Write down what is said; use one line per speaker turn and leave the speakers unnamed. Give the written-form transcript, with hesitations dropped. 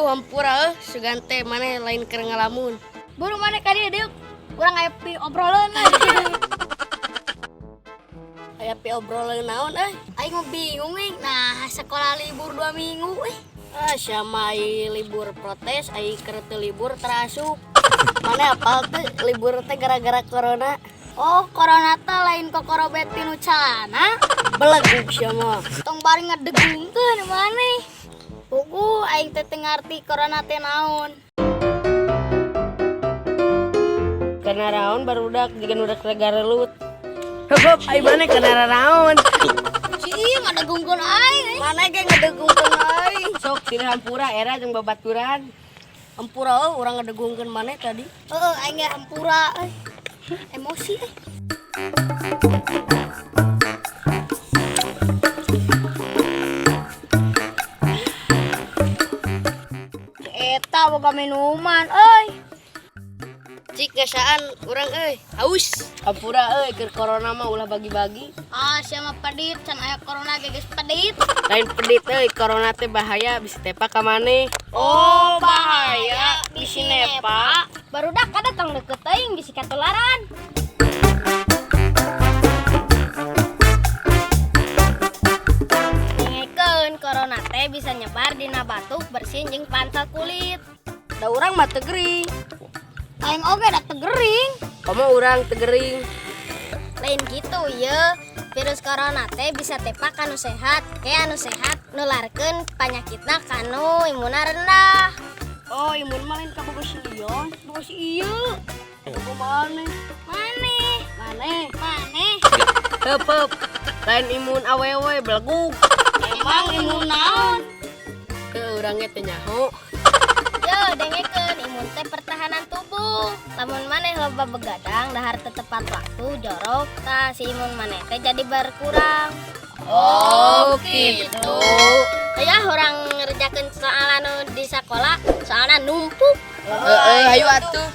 Aduh, hampura euy, sugan teh maneh lain keur ngalamun.
Buru maneh ka dieu diuk. Urang aya pi obrolan euy.
Aya pi obrolan naon euy?
Aing mah bingung euy. Nah, sekolah libur 2 minggu euy.
Ah, siapa libur protes, ai keur teu libur terasup. Maneh apal teu libur teh gara-gara corona?
Oh, corona teh lain kokorobet tinu calana.
Belegug sia mah.
Tong bari ngedegungkeun maneh. Puguh aing teh teu ngarti corona teh naon.
Karena raon barudak jiga nu rek garelut. Heup, ai maneh kana raon.
Si ieu ngadegungkeun aing.
Maneh ge ngedegungkeun aing. Sok silih hampura era jeung babaturan. Hampura euy urang ngedegungkeun maneh tadi.
Heeh, aing ge hampura euy. Emosi euy. Eta boga minuman euy.
Cik ngasaan urang euy, haus. Hampura euy keur corona mah ulah bagi-bagi.
Ah, sia mah pedit, can aya corona ge geus pedit.
Lain pedit euy, corona teh bahaya bisi tepak ka maneh. Oh, bahaya bisi nepa.
Barudak kada tong deket teuing bisi katularan. Dengekeun corona teh bisa nyebar dina batuk, bersin jeung pantal kulit.
Da urang mah teu gering.
Aing oge da teu gering.
Komo urang teu gering.
Lain gitu ye. Virus corona teh bisa tepak kanu sehat, ke anu sehat nularkeun panyakitna kanu imunna rendah.
Oh, imun mah lain kabogo si Lion, bogo si ieu. Bogo maneh.
Maneh,
Maneh.
maneh.
Heup, heup. Lain imun awewe belegug.
Emang imun naon?
Ke urang ge teu nyaho.
Yo, dengekeun imun teh pertahanan tubuh. Lamun maneh loba begadang, dahar teu tepat waktu, jorok, tah si imun maneh teh jadi berkurang.
Oh, gitu.
Aya urang ngerjakeun soal anu di sakola, soalna numpuk.
Heeh, hayu atuh.